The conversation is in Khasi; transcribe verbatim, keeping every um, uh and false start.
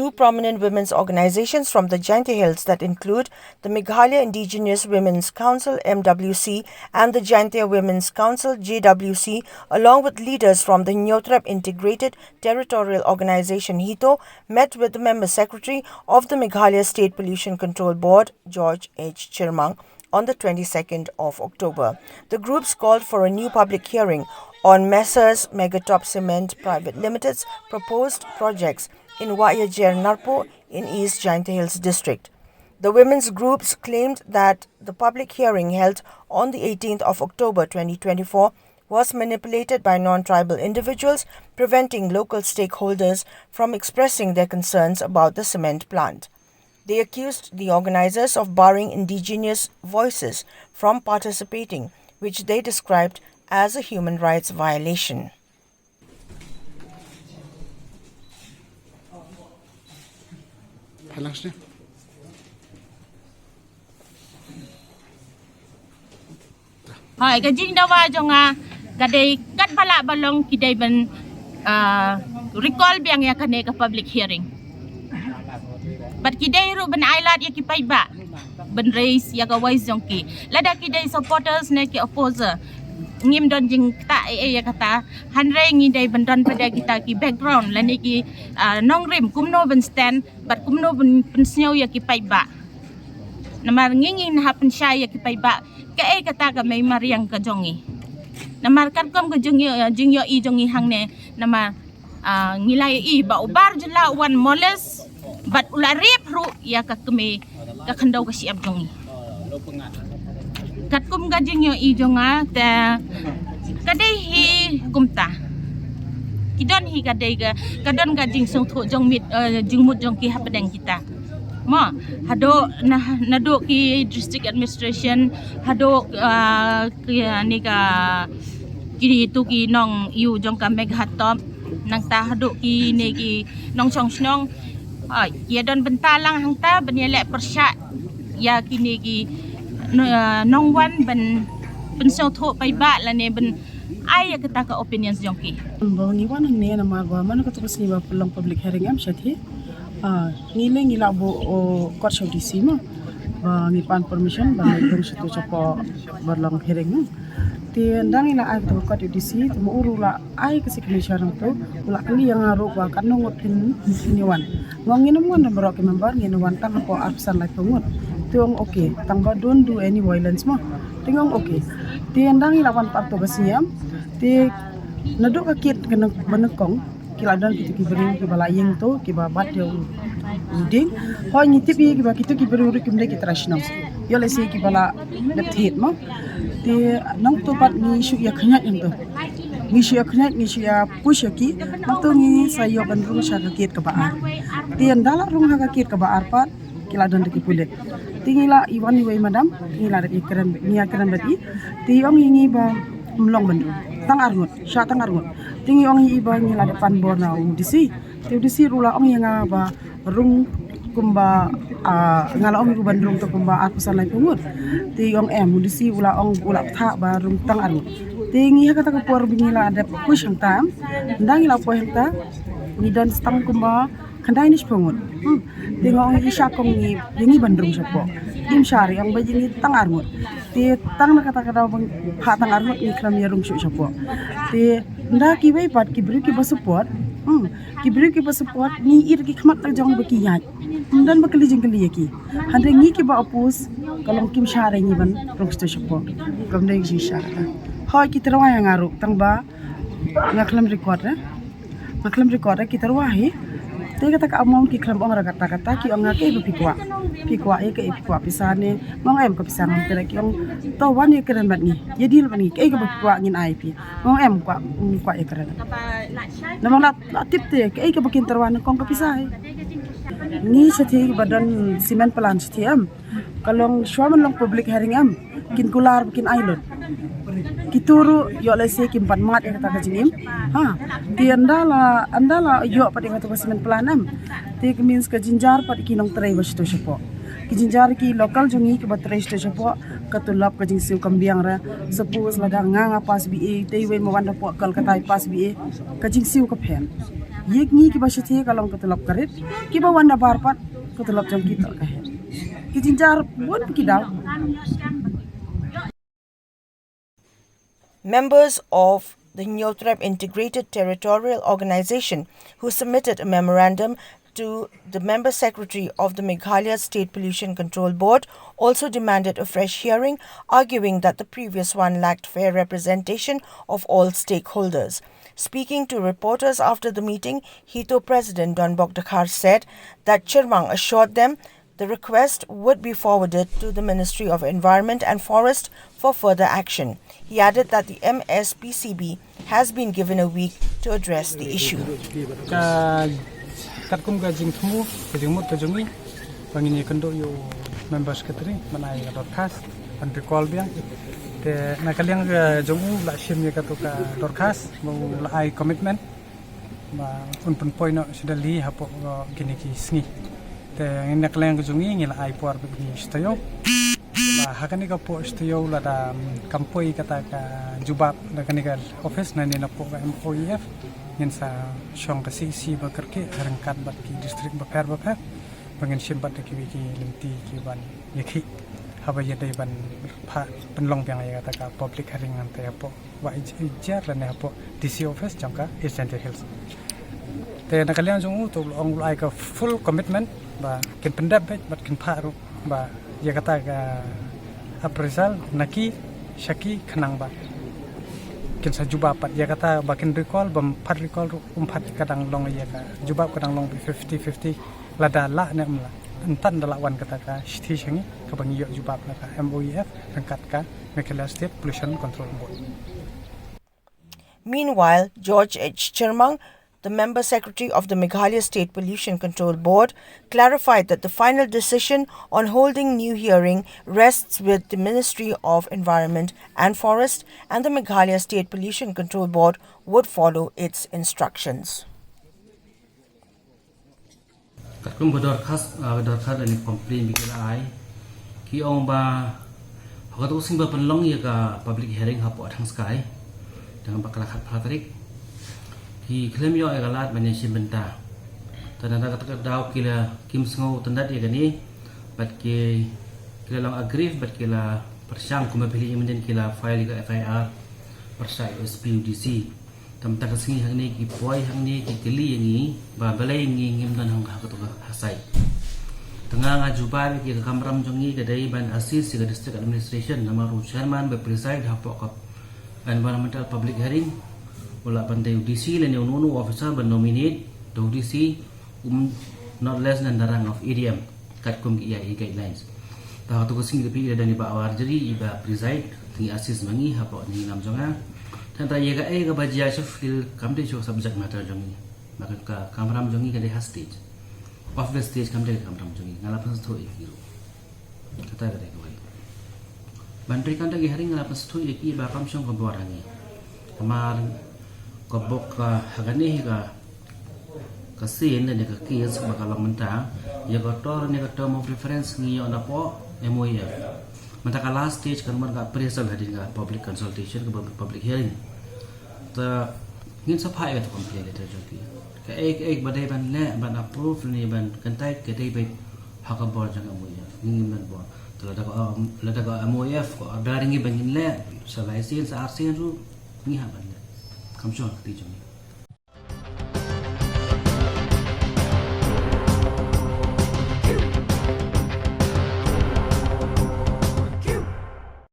Two prominent women's organizations from the Jaintia Hills, that include the Meghalaya Indigenous Women's Council, M W C, and the Jaintia Women's Council, J W C, along with leaders from the Hynñiewtrep Integrated Territorial Organization, HITO, met with the member secretary of the Meghalaya State Pollution Control Board, George H Chyrmang, on the twenty-second of October. The groups called for a new public hearing on Messrs Megatop Cement Private Limited's proposed projects in Wahiajer Narpuh in East Jaintia Hills District. The women's groups claimed that the public hearing held on the eighteenth of October twenty twenty-four was manipulated by non-tribal individuals, preventing local stakeholders from expressing their concerns about the cement plant. They accused the organizers of barring indigenous voices from participating, which they described as a human rights violation. Hoi, ka jingdawa jong nga ka dei katba lah ba long ki dei ban, ah, recall biang ïa kane ka public hearing. Bad ki dei ruh ban ailad ïa ki paidbah ban raise ïa ka voice jong ki. Lada ki dei supporters ne ki opposer, ngim don jingktah ei ei ïa kata. Hynrei ngi dei ban don pat ïa kita ki background lane ki, ah, nongrim kumno ban stand bad kumno ban pynsngew ïa ki paidbah. Namar ngi ngin hap pynshai ïa ki paidbah kaei kata ka mei mariang ka jong ngi. Namar katkum ka jingïoh, jingïohi jong ngi hangne, namar, ah, ngi la ïohi ba u Bar jylla u wan molest bad u la rape ruh ïa ka kmie ka khyndew ka shyiap jong ngi. Katkum ka jingïohi jong nga te ka dei hi kumta. Ki don hi ka dei ka, ka don ka jingsngewthuh jong mit, eh, jingmut jong ki hapdeng kita. Mo, haduh na, naduh ki district administration, haduh, ah, ki, ah, ni ka, ki tu ki nongïoh jong ka Megatop, nangta haduh kine ki nongshong shnong. Hoi, ïa don bynta lang hangta ban ïaleh pyrshah ïa kine ki, ah, nongwan ban pynsngewthuh paidbah lane ban ai ïa kata ka opinions jong ki. Ba ngi wan hangne namar ba man katu ka sngi ba pynlong public hearing em shathie. Ah, ngi leh ngi la buh, oh, kot sha u D C mo. Ba ngi pan permission ba ngi rung shatu shapoh ba long hearing mo. Te ynda ngi la ai katu ka kot u D C, te mo u ruh u la ai ka signature nangtu, u la kylli ïa nga ruh ba katno ngut phin, phin ïa wan. Nga ong ngin ym wan baroh ki member, ngin wan tang hapoh arphew san laiphew ngut. Te u ong okay, tang ba don't do any violence mo. Te nga ong okay. Te ynda ngi la wan pat tu ka sngi em, te naduh ka gate ka nyngkong, ki la don kito ki briew kiba la ïeng to, kiba bat ïa u, u dieng. Hoi ngi tip ïa kiba kito ki briew ruh kim dei ki trai shnong. Ïoh lehse kiba la dep thied mo. Te nangto pat ngi shu ïa khñiot hangto. Ngi shu ïa khñiot, ngi shu ïa push ïa ki. Nangto ngi sa ïoh ban rung sha ka gate kaba ar. Te ynda la rung ha ka gate kaba ar pat, ki la don da ki pulit. Te ngi la ïa wan iwei i madam, ngi la dep ïa kren, ngi ïa kren bad i. Te i ong ïa ngi ba ym long ban rung. Tang ar ngut, shah tang ar ngut. Te ngi ong ïa i ba ngi la dep pan bor na u D C. Te u D C ruh u la ong ïa nga ba rung kumba, ah, nga la ong ïa u ban rung to kumba arphew san laiphew ngut. Te i ong em, u D C u la ong, u la bthah ba rung tang ar ngut. Te ngi ha kata ka por ba ngi la dep poi hangta, ynda ngi la poi hangta, ngi don tang kumba khyndai ne shiphew ngut. Hmm. Te nga ong ïa i, shah kong ngi, ïa ngi ban rung shapoh. Im shah, i ong ba ïa ngi tang ar ngut. Te tang na kata ka daw ba ngi phah tang ar ngut ngi khlem ïa rung shuh shapoh. Te ynda kiwei pat ki briew kiba support, hmm, ki briew kiba support, ngi ïohi da ki khmat ka jong ba ki ïaid. Ym don ba kylli jingkylli ïa ki. Hynrei ngi kiba oppose, ka long kim shah ïa ngi ban rung shatu shapoh. Kam dei ka jingshah kata. Hoi ki tyrwa ïa nga ruh, tang ba nga khlem record, eh. Nga khlem record, eh, ki tyrwa hi. Te kata ka amount ki khlem ong ra kata kata, ki ong nga kaei ba phi kwah. Phi kwah ïa kaei, phi kwah pisa ne. Nga ong em, ka pisa ngam treh, ki ong to wan ïa kren bad ngi. Ïa deal bad ngi, kaei kaba phi kwah ngin ai phi. Nga ong em, kwah, kwah ïa kren. Namar la, la tip te kaei kaba kin tyrwa nyngkong ka pisa hi. Ngi shathie ba don cement plant shathie em. Ka long shuwa ban long public hearing em, kin kular ba kin ai lut. Kito ruh ïoh lehse kim pat mad ïa kata ka jingim. Ha, te ynda la, ynda la ïoh pat ïa kata ka cement plant em, te ka means ka jynjar pat ki nongtrei ba shatu shapoh. Ki jynjar ki local jong ngi kiba trei shatu shapoh, ka tulop ka jingsiew kam biang re. Suppose lada nga nga pass B A, te iwei ma wan da poh Kolkata i pass B A, ka jingsiew ka pher. Ïa ngi kiba shathie ka long ka tulop ka rit, kiba wan nabar pat ka tulop jong ki toh ka heh. Ki jynjar bun ki daw. Members of the Hynñiewtrep Integrated Territorial Organization, who submitted a memorandum to the member secretary of the Meghalaya State Pollution Control Board, also demanded a fresh hearing, arguing that the previous one lacked fair representation of all stakeholders. Speaking to reporters after the meeting, HITO President Donbok Dkhar said that Chyrmang assured them the request would be forwarded to the Ministry of Environment and Forest for further action. He added that the M S P C B has been given a week to address the issue. Ka, katkum ka jingthmu, ka jingmut ka jong ngi, ba ngin ïa kynduh ïa u member secretary, ban ai ka dorkhas, ban recall biang. Te na ka liang ka jong u la shim ïa kato ka dorkhas, ba u la ai commitment ba un pynpoi noh sha Delhi hapoh, uh, kine ki sngi. Te na ka liang ka jong ngi, ngi la ai por bad ngi sha taïew. Ba ha kane ka por sha taïew lada, mm, kam poi kata ka jubab na kane ka office, na ne napoh ka M O E F, ngin sa shong ka C E C ba kyrkieh ryngkat bad ki district bapher bapher, ba ngin shim bad da kiwei ki lynti ki ban ïakhih, haba ïadei ban pha-, pynlong biang ïa kata ka public hearing hangta hapoh Wah Ij-, Ijar lane hapoh D C office jong ka East Jaintia Hills. Te na ka liang jong u, to u la ong u la ai ka full commitment ba kin pyndep beit bad kin phah ruh ba ïa kata ka appraisal na ki sha ki khnang ba kin sa jubab pat ïa kata, ba kin recall, bym pat recall ruh, um pat, ka dang long ïa ka jubab, ka dang long fifty fifty, lada lah ne ym lah. Hyntan da lah wan kata ka shithi sha ngi, kaba ngi ïoh jubab na ka M O E F ryngkat ka Meghalaya State Pollution Control Board. Meanwhile, George H Chyrmang, the member secretary of the Meghalaya State Pollution Control Board, clarified that the final decision on holding new hearing rests with the Ministry of Environment and Forest, and the Meghalaya State Pollution Control Board would follow its instructions. Katkum ka dorkhas, ah, ka dorkhas lane complaint ba ki la ai, ki ong ba ha kato ka sngi ba pynlong ïa ka public hearing hapoh Thangskei, tang ba ka la khatphra tarik, ki khlem ïoh ïa ka lad ban ïashim bynta. Te na kata ka daw ki la kim sngew tyndat ïa kane, bad ki, ki la long aggrieved, bad ki la pyrshang, kumba phi la ïohi mynnin, ki la file ïa ka F I R pyrshah ïa u S P, u D C. Te mynta ka sngi hangne ki poi hangne ki kylli ïa ngi ba balei ngi ngim don ha kato ka site. Te nga, nga jubab ïa ki, ka kamram jong ngi ka dei ban assist ïa ka district administration, namar u chairman ba preside hapoh ka environmental public hearing u lah ban dei u D C lane uno uno u officer ban nominate da u D C, um, not less than the rank of A D M, katkum ki E I A guidelines. Te ha kato ka sngi ka phi i la don i Bah Warjri iba preside, te ngi assist ma ngi hapoh ngi nam jong nga. Te hynrei ïa kaei kaba jia shuh, phi, kam dei shuh ka subject matter jong ngi. Ba ka, ka kamram jong ngi ka dei ha stage. Off the stage kam dei ka kamram jong ngi. Nga la pynsngewthuh ïa ki ruh. Kata ka dei kawei. Ban treikam da ki hearing, nga la pynsngewthuh ïa ki ba kam shong ka bor ha ngi. Namar ka bok ka ha kane hi ka, ka sien ne ka case ba ka long mynta, ïa ka tor ne ka term of reference ngi ïoh napoh M O E F. Mynta ka last stage kan wan ka appraisal hadien ka public consultation, ka public hearing. Te ngin sa phah ïa ka complaint letter jong ki. Kaei kaei ba dei ban leh, ban approve ne ban kyntait, ka dei beit ha ka bor jong M O E F, ngi ngim don bor. Te lada ka, um, lada ka M O E F ka order ïa ngi ba ngin leh sa lai sien, sa ar sien ruh, ngi hap ban leh. Kam shong ha ka kti jong ngi.